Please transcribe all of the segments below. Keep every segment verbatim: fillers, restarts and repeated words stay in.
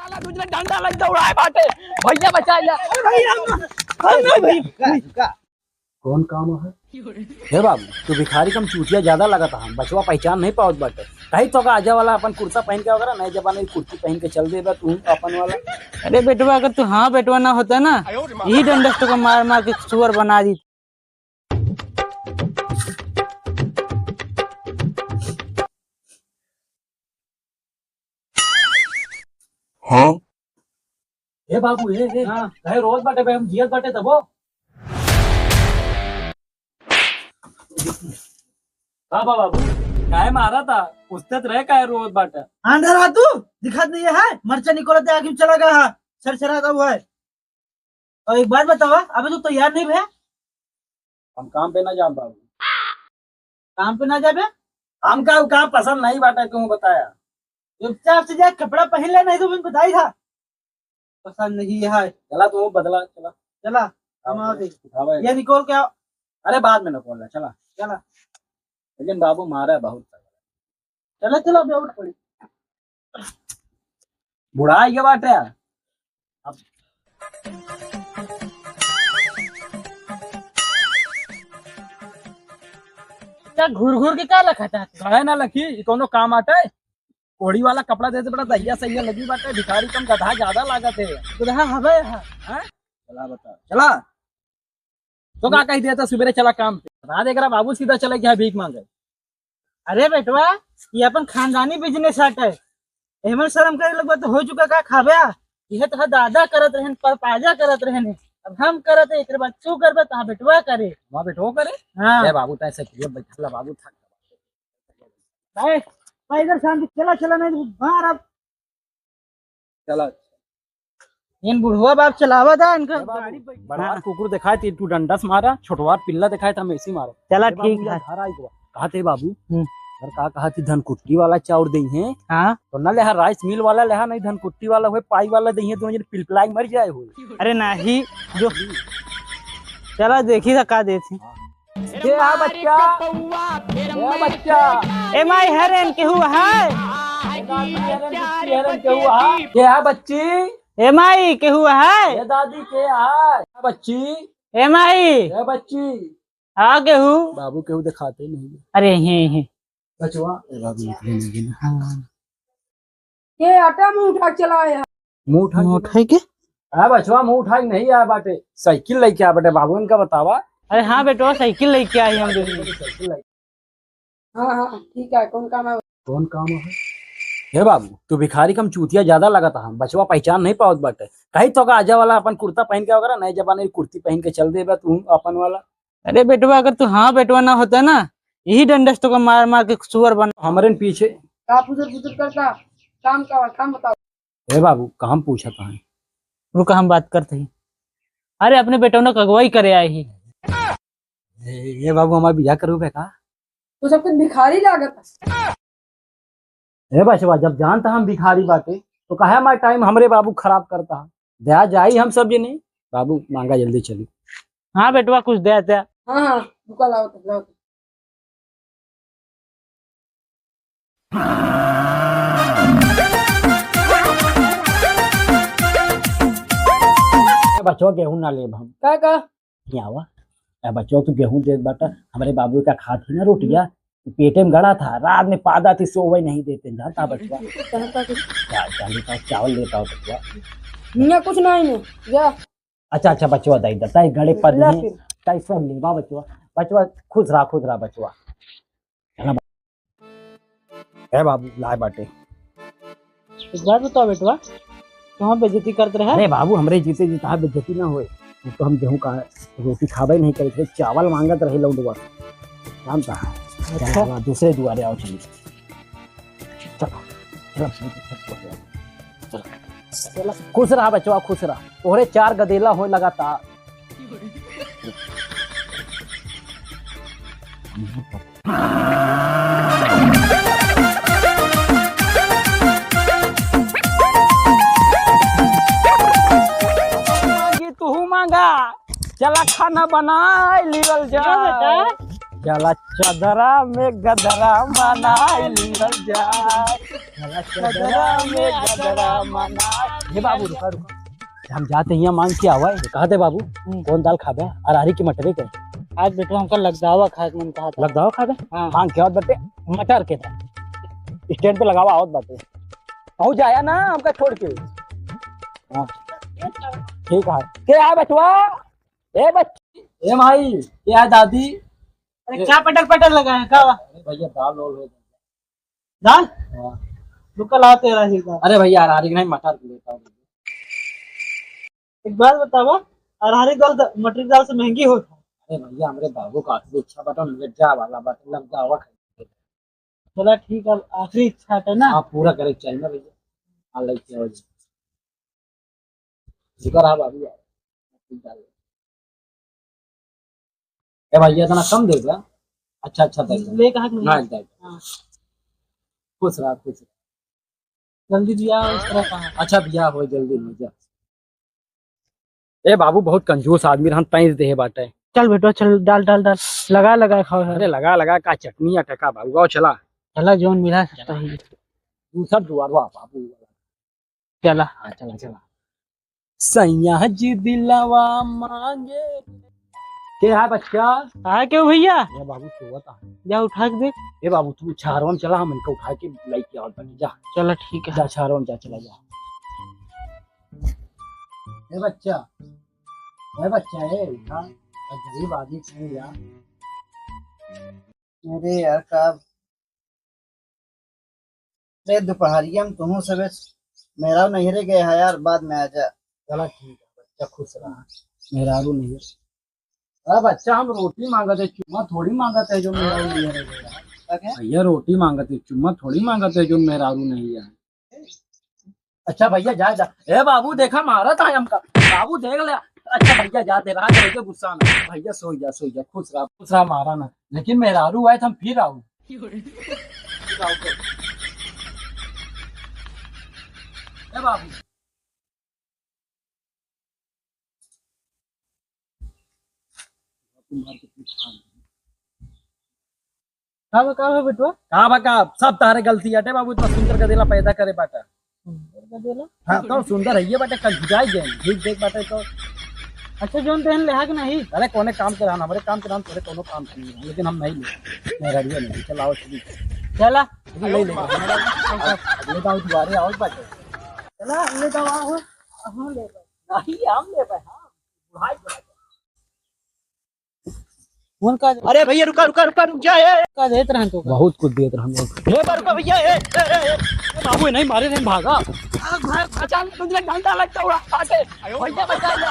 साला दूसरे डंडा लग दौड़ाए बाटे। भैया बचा लिया। अरे भैया, हम, हम नहीं भैया। कौन काम है? हे बाबू, तू भिखारी कम चूतिया ज्यादा लगत है, बचवा पहचान नहीं पावत बाटे। कही तो का आजा वाला अपन कुर्ता पहन के वगैरह, नए जमाने की कुर्ती पहन के चल देबा तू अपन वाला। अरे बेटवा, अगर तू हाँ बेटवा ना होता ना, यही डंडा से तो मार मार के सुअर बना दी। हाँ? ए बाबू, ए, ए, हाँ। काहे रोत बाटे बे, हम जियत बाटे तबो। का बा बाबू? काहे मारा था? पूछते तो रहे काहे रोत बाटे? आंधर हा तू? दिखात नहीं है? मरचा निकोलत आँखी में चला गया है। सरसराता हुआ है। और एक बात बतावा, अबे तू तैयार नहीं भे? हम काम पे ना जाम बाबू। काम पे ना जाबे? हमका उ काम पसंद नहीं बाटे, तू बताया। चुपचाप से जा, कपड़ा पहन ले, नहीं तो मैं बताई था। पसंद नहीं है। चला तू बदला, चला। चला, हाँ, कमाओ दे। उठावे। ये निकोल के आओ। अरे बाद में निकोल ले, चला। चला। लेकिन बाबू मारा बहुत। चला, चला, अबे उठ पड़ी। बुढ़ाई के बाटे। अब क्या घूर घूर के का लखा था? काहे ना लखी, ई कौनो काम आटे? कोढ़ी वाला कपड़ा देते बड़ा दहिया सहिया लगी बाटे, भिखारी कम गधा ज्यादा लागत है। गधा हवे है। हैं? चला बता, चला। तो का कही देता सुबेरे चला काम पे, रात एकरा बाबू सीधा चले गया भीख मांगे। अरे बेटवा, ये अपन खानदानी बिजनेस हटे, एहमन शर्म करे लगबा तो हो चुका का खाबे? यह तो दादा करत रहन, परपाजा करत रहन, अब हम करत है, एकरे बाद तू करबे, तो हाँ बेटवा करे। हाँ बेटवा करे। हाँ। ए बाबू, तय से किए बैठला बाबू, थक। भाई, भाई इधर शांति, चला चला, नहीं तो मार अब। चला। इन बुढ़वा बाप चलावा था इनका। ए बाबू, गाड़ी पे। बड़वा हाँ। कुकुर दिखाए थे, तू डंडा से मारा, छोटवा पिल्ला दिखाए था, हम ऐसे मारा। चला ए बाबू, ठीक है। घर आई तो कहा थे बाबू, हम्म। अगर का कहा थी धनकुट्टी वाला चाउर दे हैं, हाँ। तो ना लेहा राइस मिल वाला लेहा, नहीं धनकुट्टी वाला हुए, पाई वाला दे हैं, दोनों जन पिलपिलाई मर जाए हो। अरे नहीं, जो चला देखी था का देती। हाँ। के हा बच्चा? ए बच्चा। ए माई हरेन केहू है? ए दादी हरेन, बिट्टी हरेन केहू हा? के हा बच्ची? ए माई केहू है? ए दादी के हा? ए बच्ची। ए माई। ए बच्ची। हाँ केहू? बाबू केहू दिखाते नहीं। अरे हे हे। बचवा। ए बाबू निकले नहीं ना। हाँ। के आटा मुँह उठा के चला आया? मुँह उठा के मुँह उठाई के? आ बचवा, मुँह उठाई नहीं आया बाटे, साइकिल लेके आ बाटे, बाबू इनका बतावा। अरे हाँ बेटवा, साइकिल लेके आई हम दोनों। साइकिल लेके। हाँ, हाँ, ठीक है, कौन काम है? कौन काम है? हे बाबू, तू भिखारी कम चूतिया ज्यादा लगत है, बचवा पहचान नहीं पावत बाटे। कही तो का आजा वाला अपन कुर्ता पहन के वगैरह, नए जमाने की कुर्ती पहन के चल देबा तू अपन वाला। अरे बेटवा, अगर तू हाँ बेटवा ना होता ना, यही डंडा से तोका मार मार के सुअर बना। हमरे न पीछे। का फुसुर फुसुर करता? काम का, काम बताओ। ए बाबू, काम पूछत है। रुका, हम बात करते ही। अरे, अपने बेटौना का अगुवाई करे आए ही। ए, ए बाबू, हमार बियाह करबे का? तो सब कुछ भिखारी लागत है। ए बचवा, जब जानता हम भिखारी बाटे, तो काहे हमार टाइम हमरे बाबू खराब करता है? दया जाई हम सब जने। बाबू, मांगा जल्दी चली। हाँ बेटवा, कुछ दे दे। हाँ, हाँ, रुका, लाओ तो, लाओ तो। ए बचवा, गेहूं ना लेब हम। का, का? यहाँ आवा। ए बचवा, तू गेहूं देत बाटा, हमरे बाबू का खात ही ना रोटिया, पेटे में गड़ा था, रात में पादा थी, सोवे नहीं देते, जानता बचवा। जानता कि जा, जा, लेता हो, चावल लेता हो बचवा। हियाँ कुछ नहीं है, जा। अच्छा, अच्छा, बचवा, दई दे, ताई गड़े पद ला नहीं, फिर। ताई सब लेबा बचवा, बचवा, खुश रहा, खुश रहा बचवा। चला बा-, ए बाबू, लाए बाटे। एक बात बताओ बेटवा, तो हम बेइज्जती करत रहे? अरे बाबू, हमरे जीते जी तहार बेइज्जती ना होए, वो तो हम गेहूं का रोटी खाबे नहीं करे थे, चावल मांगत रहे लौंडवा, जानता है? अच्छा। चला, दूसरे दुआरे आओ, चलिए। चलो, चलो, चलो, चलो, चलो। चलो। खुश रहा बचवा, खुश रहा। तोहरे चार गदेला होए लगातार। मांगी तू मांगा, चला खाना बनाई लियल जा। का बेटा? चला चदरा में गदरा बनाई लियल जा। चला चदरा में गदरा बनाई हे बाबू, रुका, रुका। हम जाते हियाँ माँग के आवा है। कहा थे बाबू, हम्म। कौन दाल खाबे? अरहरी की मटरी के? आज बेटवा हमका लगदावा खाए के मन कहा था। लगदावा खाबे? हाँ। माँग के आवत बाटे मटर के दाल। स्टैंड पे लगावा आवत बाटे। पहुँच जाया ना हमका छोड़ के। हाँ। ठीक है। के है बेटवा? ए बच-, ए माई, के है दादी? अरे ए क्या पटर पटर लगा है, का बा? अरे भैया, दाल वाल हो। दाल? हाँ। रुका, लाओ तेरा ही दाल। अरे भैया, अरहरी नहीं, मटर के लेता हूँ। एक बात बतावा, अरहरी दाल द-, मटर की दाल से महंगी होत है। अरे भैया, हमरे बाबू का आखिरी इच्छा बाटे, उनके जा वाला बाटे, लगदावा खाए। चला ठीक है, आखिरी इच्छा है ना? हाँ, पूरा करे के चाहिए ना भैया। हाँ, लेके आओ जी। शुक्र है बाबू यार। ए भैया, इतना कम दे दे। अच्छा, अच्छा, दे दे। ले कहा कि नहीं? ना, दे दे। हाँ। खुश रहा, खुश रहा। जल्दी बियाह हो, इस तरह कहा। अच्छा, बियाह हो, जल्दी हो जा। ए बाबू, बहुत कंजूस आदमी रहन, तैंस देहे बाटे। चल बेटवा, चल, डाल, डाल, डाल, लगा, लगा खाओ है। अरे लगा, लगा का चटनी अटका बाबू, आओ चला। चला, जौन मिला सकता है। दूसर दुआर, वाह बाबू। चला। हाँ, चला, चला। सैया जी दिलवा मांगे। के है बच्चा? कहा क्यों भैया? ए बाबू, सोवत है। जा उठा के दे। ए बाबू, तू छाहरवा में चला, हम इनका उठा के लेके आवत बानी, जा। चला, ठीक है। जा छाहरवा में जा, चला जा। ए बच्चा, ए बच्चा, ए उठा। अब गरीब आदमी छे यार। अरे यार, का रे, दोपहरिया में तुहूँ सबे मेहरारू नैहरे गए है यार, बाद में आ जा। चला ठीक है बच्चा, खुश रहा। मेहरारू नैहर। अरे बच्चा, हम रोटी मांगत है, चुम्मा थोड़ी मांगत है जो मेहरारू नैहर है यार। क्या कहे? भैया रोटी मांगत है, चुम्मा थोड़ी मांगत है जो मेहरारू नहीं है। अच्छा भैया जा, जा। ए बाबू, देखा मारा था हमका। बाबू देख ले। अच्छा भैया जा, दे रहा भैया, गुस्सा ना। भैया सोई जा, सोई जा, खुश रहा, खुश रहा, मारा ना। लेकिन मेहरारू आए तो हम फिर आऊ। ए बाबू। का बा, का बा बेटवा? का बा का? सब तारे गलती आटे बाबू, इतना सुंदर गदेला पैदा करे बाटा। सुंदर गदेला? हाँ, तो सुंदर है ये बाटे, कल भिजाई गए, भीग देख बाटे तो। अच्छा, जोन तेहन लेहा कि नहीं? अरे, कोने काम के रहन, हमरे काम के रहन, तोरे कोनो काम के नहीं रहन, लेकिन हम नहीं ले। मेहरारू नहीं, चलाओ, ठीक। चला। ले ले। अगले दाव दुआरे आओ बाटे। चला, अगले दाव आओ। हाँ, ले ले। नहीं, हम ले भाई, हाँ। बुढ़ाई, बुढ़ाई। कौन का? अरे भैया, रुका, रुका, रुका, रुक जा, ए। का देत रहन तो का? बहुत कुछ देत रहन लोग। ए, रुका भैया, ए, ए, ए, ए, बाबू, नहीं मारे, नहीं भागा। भाग, भाग, अचानक तुझे डंडा लगता हुआ, आके। भैया, बचा ले।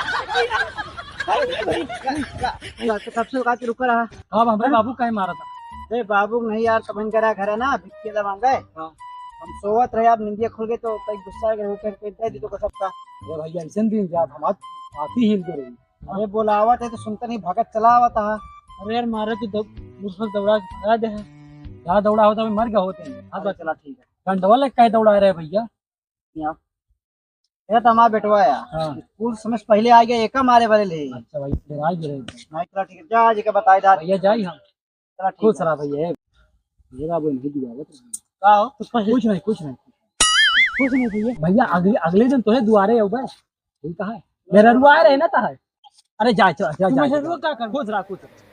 अरे, अरे, अरे। तो कब से रुका, रुका रहा। हाँ, बाबू, बाबू काहे मारा था? ए, बाबू नहीं यार, तबन करा घर है ना, भिक्के दे मांगे। हाँ। हम सोवत रहे, अब निंदिया खुल गई तो कई गुस्सा के होकर के दे दी तो सबका। अरे भैया, ऐसे दिन जात हम आज आती हिल के रही। अरे बोलावत है तो सुनता नहीं, भागत चला आवत है। अरे यार, मारे तो दौ-, दूसरा दौड़ा के भगा दे है। क्या दौड़ा होता है, मर गया होते हैं। हाँ, तो चला ठीक है। डंडवा लग काहे दौड़ा रहे भैया? यहाँ। ये तो हमारा बेटवा है। हाँ। स्कूल समय से पहले आ गया, एका मारे वाले ले। अच्छा भाई, फिर आ गए। नहीं, चला ठीक है, जा, आज एका बताए दार। भैया, जाई हम। चला ठीक खुश है। रहा भैया, ए, मेरा वो नहीं दिया, वो तो का हो? कुछ नहीं, कुछ नहीं, कुछ नहीं। कुछ नहीं भैया। भैया, अगले, अगले दिन तोहे दुआरे आउबे। ठीक है। मेहरारू आए रहे ना, ता है। अरे, जा, जा, जा, तू जा, मेहरारू जा। का कर? खुश रहा, खुश रहा।